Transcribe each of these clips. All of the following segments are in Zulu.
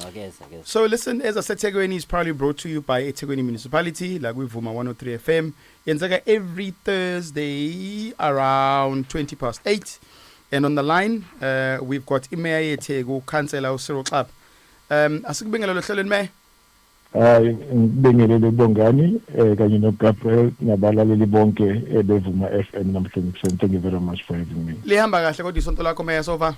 Akeze, akeze. So listen, ezaseThekwini is proudly brought to you by eThekwini Municipality la kwiVuma 103 FM. Yenzeka every Thursday around 8:20. And on the line we've got imeya yeTheku, Councillor uCyril Xaba. Asikubingelele ohlelweni, Mayor. Hayi, ngibingelele Bongani kanye noGabriel nabalaleli bonke ebeVuma FM namhlanje ekuseni. Thank you very much for having me. Lihamba kahle kodwa isonto lakho, Mayor, so far?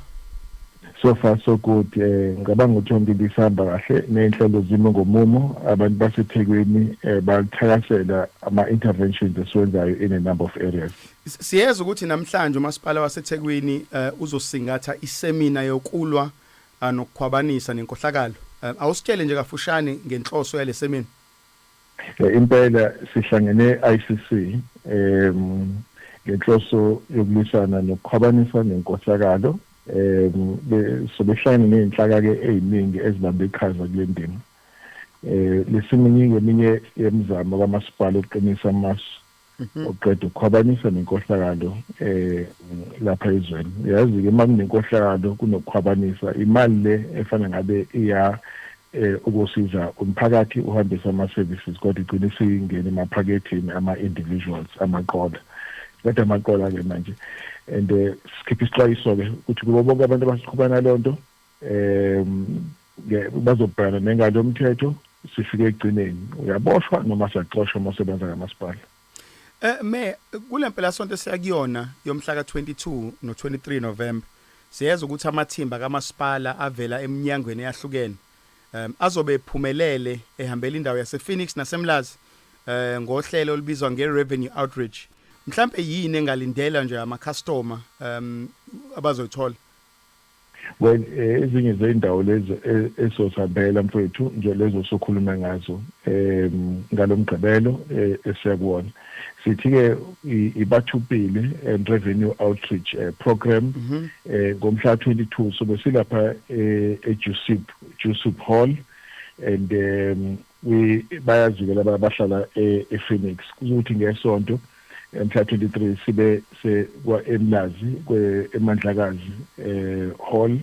So far so good. Ngicabanga ukuthi yonke into isihamba kahle nezinhlelo zime ngomumo. Abantu baseThekwini balithakasela ama interventions esiwenzayo in a number of areas. Siyeza ukuthi namhlanje umasipala waseThekwini uzosingatha isemina yokulwa nokukhwabanisa nenkohlakalo. Awusitshele nje kafushane ngenhloso yale semina. Impela sihlangene ICC ngenhloso yokulwisana nokukhwabanisa nenkohlakalo. Sobehlangene nezinhlaka ke eziningi ezibambe iqhaza kule ndima. Lesiminye ngeminye yemizamo kamasipala ukuqinisa amasu oqeda ukukhwabanisa nenkohlakalo lapha ezweni. Uyazi ke, uma kunenkohlakalo kunokukhwabanisa, imali le efana ngabe iya ukusiza umphakathi uhambise ama-services, kodwa igcine isingena emaphaketheni ama-individuals, amaqola, kodwa amaqola-ke manje. And sikhipha isixwayiso-ke ukuthi kubo bonke abantu abasiqhuba naloo nto bazobhekana nengalo yomthetho. Sifike ekugcineni uyaboshwa noma siyaxoshwa uma usebenza kamasipala. Me kule mpelasonto esiyakuyona yomhla ka22 no23 November, siyeza ukuthi amathimba kamasipala avela eminyangweni eyahlukene azobe ephumelele ehambela indawo yase Phoenix naseMlazi ngohlelo olubizwa nge-revenue outreach. Mhlambe yini engalindela nje ama customer abazoyithola? Well, ezinye zezindawo lezo esozihambela, mfowethu, nje lezo sokhuluma ngazo ngalomgqibelo esiya kuwona, sithi-ke iBatho Pele and Revenue Outreach Program. Ngomhla 22 sobe silapha eJusip Jusip Hall and we bayazi-ke laba abahlala ePhoenix. Kuzokuthi ngesonto mhla 23 sibe se kwa eMlazi kwe eMandlakazi hall.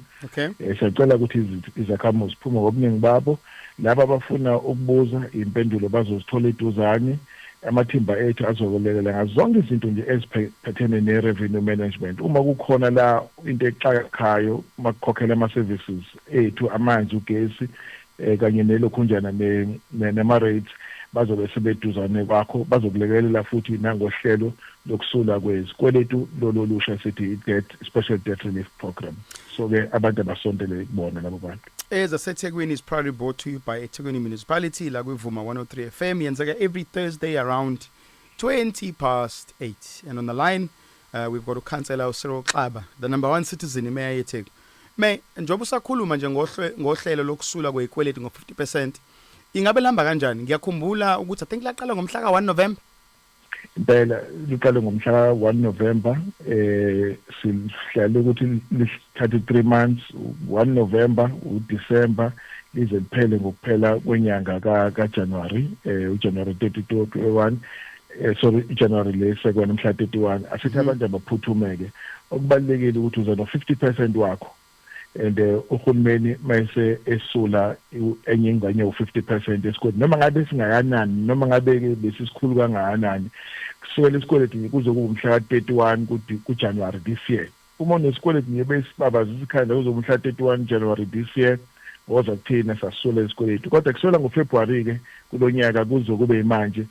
Siyacela ukuthi izakhamuzi ziphume ngobuningi babo. Laba abafuna ukubuza impendulo bazozithola eduzane. Amathimba ethu azokulekelela ngazo zonke izinto nje eziphathene ne-revenue management. Uma kukhona la into exakakhayo makukhokhela ama-services ethu, amanzi, ugesi kanye nelokhunjana nama-rates, bazobe sebeduzane kwakho, bazokulekelela futhi nangohlelo lokusula kwezikweletu lolo lusha sithi i-debt special debt relief program. So-ke abantu abasontele kubona labo bantu. EzaseThekwini is proudly brought to you by eThekwini Municipality la kwiVuma 103 FM. Yenzeka every Thursday around 8:20. And on the line we've got uCouncillor uCyril Xaba, the number one citizen, imeya yeTheku. Me njengoba usakhuluma nje ngohlelo lokusula kwezikweletu ngo-50%, ingabe lihamba kanjani? Ngiyakhumbula ukuthi I think laqala ngomhla ka-1 November. Impela liqale ngomhla ka-1 November. Sihlale ukuthi lithathe 3 months, 1 November, uDecember, lize liphele ngokuphela kwenyanga kaJanuary, uJanuary 32 21, sorry, iJanuary le sekwana mhla 31. Asithi abantu abaphuthumeke. Okubalulekile ukuthi uza no 50% wakho and uhulumeni mayese esula enye ingxenye u50% esikweletu, noma ngabe singakanani, noma ngabe ke besisikhulu kangakanani, kusukela isikweletu nje kuze kube umhla ka31 kuJanuary this year. Uma unesikweletu nje besibabaza isikhanda kuze umhla 31 January this year, woza kuthina, sasula isikweletu. Kodwa kusukela ngoFebruary ke kulonyaka kuze kube manje,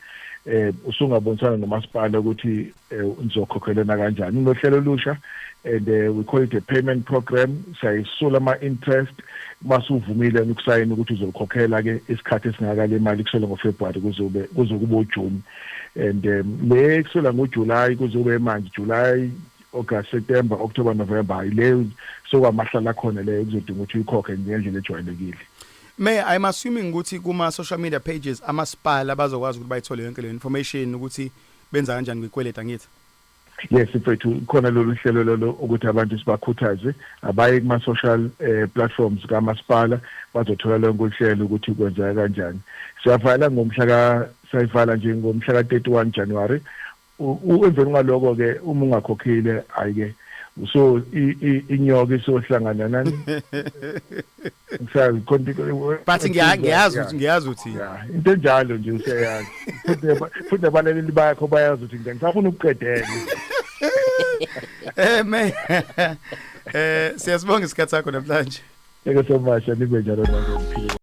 usungabonisana nomasipala ukuthi nizokhokhelana kanjani. Unohlelo olusha and we call it a payment program. Siyayisula ama-interest masuvumile ukusayina ukuthi uzokhokhela ke isikhathi esingaka le mali kusukela ngoFebruary kuze kube uJune. And le kusukela ngoJuly kuze kube manje, July, August, September, October, November, hayi, le sokwamahlala khona leyo kuzodinga ukuthi uyikhokhe ngendlela ejwayelekile. May I'm assuming ukuthi kuma social media pages amasipala bazokwazi ukuthi bayithole yonke le information ukuthi benza kanjani kwikweleta, angithi? Yes mfethu, khona lolu hlelo lolo ukuthi abantu sibakhuthaze abaye kuma social platforms kamasipala, bazothola lonke uhlelo ukuthi kwenzeka kanjani. Siyavala ngomhla ka sayivala nje ngomhla ka 31 January. Emveni kwaloko ke uma ungakhokhile, ayike, So inyoka isohlangana nani, ngisazi khona. But ngiyazi ukuthi, ngiyazi ukuthi Ya, into enjalo nje useyazi, futhi abalaleli bakho bayazi ukuthi ngisafuna ukuqedela. Me siyasibonga isikhathi sakho namhlanje. Thank you so much, anibe njalo nonke, niphile.